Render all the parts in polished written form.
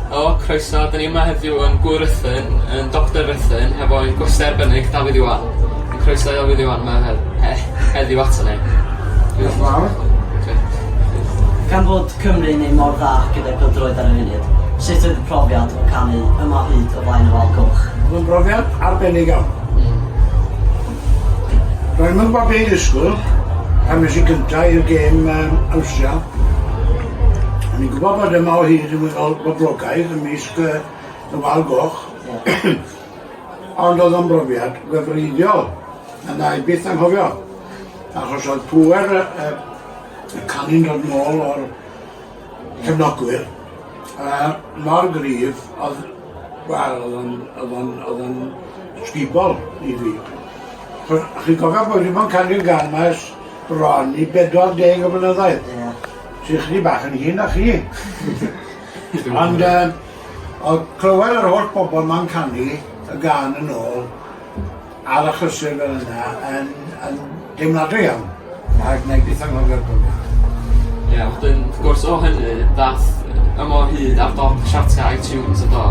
Helo, croeso. 'Dan ni yma heddiw yn Gŵyr Rhuthun yn Doctor Rhuthun hefo ein gwestai arbennig Dafydd Iwan. Croeso i Dafydd Iwan 'ma he- he- heddiw aton ni. Diolch yn fawr. Gan fod Cymru yn neud mor dda gyda'i pêl-droed ar y funud, sut oedd y profiad o canu Yma o Hyd o flaen y Wal Goch? Oedd o'n brofiad arbennig iawn. Ro'n i'm yn gwybod be i ddisgwyl pan es i gynta i'r gêm um, Awstria. O'n i'n gwybod bod yma o hyd yn weddol boblogaidd ymysg y, y wal goch. Ond oedd o'n brofiad gwefreiddiol. A na i byth anghofio. Achos oedd pŵer y, y, y canu'n dod nôl o'r cefnogwyr uh, mor gryf oedd, wel, oedd o'n, oedd o'n, oedd o'n ysgubol i fi. Chi'n cofio bod wedi bod yn canu'r gan 'ma ers bron i 40 o flynyddoedd. Ie. Sy'n chydig bach yn hŷn na chi. Ond uh, oedd clywed yr holl bobl ma'n canu y gân yn ôl ar achlysur fel yna yn, yn deimladwy iawn. Ac na i byth anghofio'r profiad. Ie, wedyn wrth gwrs o hynny ddath Yma o Hyd ar dop siartiau iTunes yn do?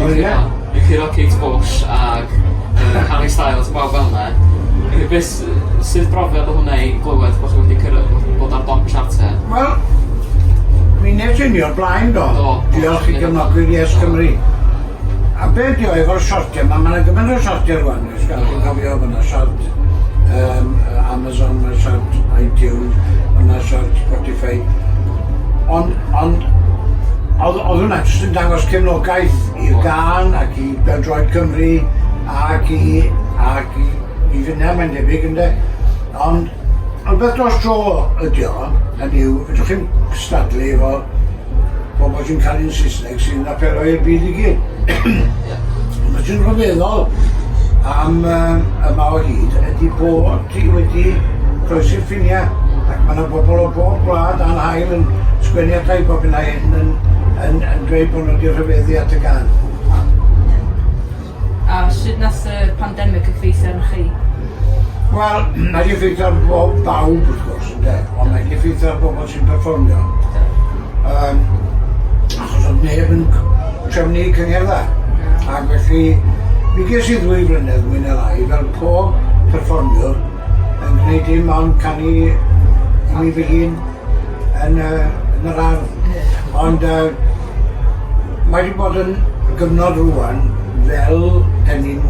O ie? Yn curo Kate Bush ag yy Harry Styles a pawb fel 'na. Be' s- sut brofiad odd hwnna i glywed bo' chi wedi cyrra- bod ar dop y siartiau? Wel, mi wnes i hynny o'r blaen do? Do. Diolch i gefnogwyr Yes Cymru. A be 'di o efo'r siortiau 'ma, ma' 'na gymaint o siortiau rŵan, os gallwch chi'n cofio, ma' 'na siort yym Amazon, ma' siort iTunes, ma' 'na siort Spotify. Ond, ond, oedd, oedd hwnna jyst yn dangos cefnogaeth i'r gân ac i Bêl-droed Cymru ac i, ac i, i finna mae'n debyg ynde. Ond rhywbeth dros dro ydi o, hynny yw, fedrwch chi'm cystadlu efo bobl sy'n canu'n Saesneg sy'n apelio i'r byd i gyd. Ond beth sy'n rhyfeddol am um, yma o hyd ydy bod ti wedi croesi'r ffiniau ac mae yna bobl o bob gwlad a'n hail yn sgwennu ata i bob hyn a hyn yn, yn, yn dweud bod nhw wedi rhyfeddu at y gân. A sut nath y pandemig effeithio arnoch chi? Wel, mae wedi effeithio ar bob bawb wrth gwrs, ynde? Ond mae wedi effeithio ar bobl sy'n perfformio. Um, achos oedd neb yn trefnu cyngherddau. Ac felly, mi ges i ddwy flynedd mwy na lai, fel pob perfformiwr, yn gwneud dim ond canu i mi fy hun yn, uh, yn yr ardd. Ond uh, mae wedi bod yn gyfnod rwan fel dan ni'n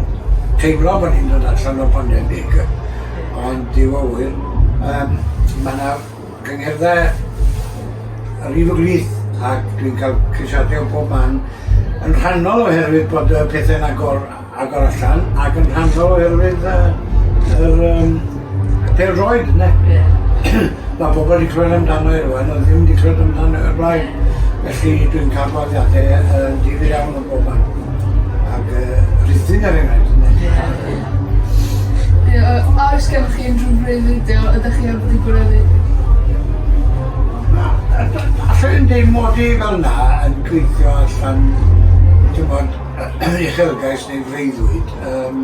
teimlo bod ni'n dod allan o'r pandemig, ond Duw a ŵyr, um, mae yna gyngherddau ar hyd y glith ac dwi'n cael ceisiadau o bob man yn rhannol oherwydd bod y pethau'n agor agor allan ac yn rhannol oherwydd uh, yr um, pêl-droed, ne? Yeah. Mae pobl wedi clywed amdano i rwan, ond ddim wedi clywed amdano o'r blaen. Felly dwi'n cael gwahoddiadau uh, difyr iawn o bob man. Ac uh, rhuthun er enghraifft, ne? Ie, a oes gennych chi unrhyw freuddwydio ydych chi heb wedi gwireddu? Na, allai ddim deud mod i fel 'na yn gweithio allan, ti'n uchelgais neu freuddwyd, yym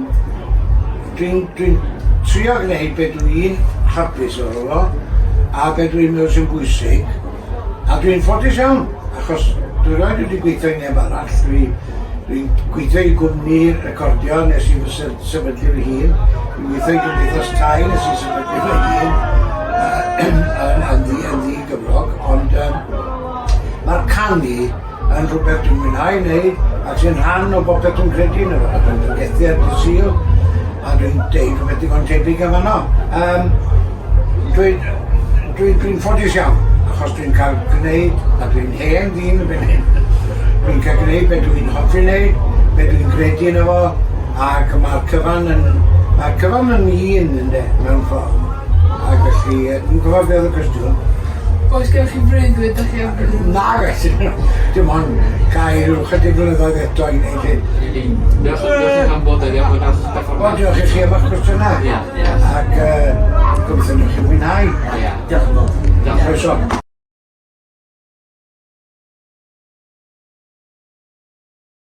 dwi'n dwi'n trio gneud be' dwi'n hapus efo fo a be' dwi'n meddwl sy'n bwysig a dwi'n ffodus iawn achos dwi rioed wedi gweithio i neb arall, dwi dwi'n gweithio i gwmni recordio nes i fy se- sefydlu fy hun, dwi'n gweithio i gymdeithas tai nes i sefydlu fy hun yy yn yn ddi yn ddi-gyflog ond yym ma'r canu yn rhywbeth dwi'n mwynhau wneud ac sy'n rhan o bopeth dwi'n credu ynddo fo. A dwi'n pregethu ar dydd Sul a dwi'n deud rhywbeth digon tebyg yn fanno. Um, dwi'n dwi, dwi ffodus iawn achos dwi'n cael gwneud, a dwi'n hen ddyn yn hyn, dwi'n cael gwneud beth dwi'n hoffi wneud, beth dwi'n credu ynddo fo, ac mae'r cyfan yn, mae'r cyfan yn un, ynde, mewn ffordd. Ac felly, dwi'n gwybod beth oedd y cwestiwn. Oes gennych chi freuddwyd 'dach chi am fynd? Nag oes! Dim ond cael rhyw chydig flynyddoedd eto i wneud hyn. Diolch diolch i chi am bod heddiw a mwynhau'ch perfformiad. Wel diolch i chi am eich cwestiynau. Ie. Ac uh, gobeithio newch chi fwynhau. Ie. Diolch yn fawr. Diolch. Croeso.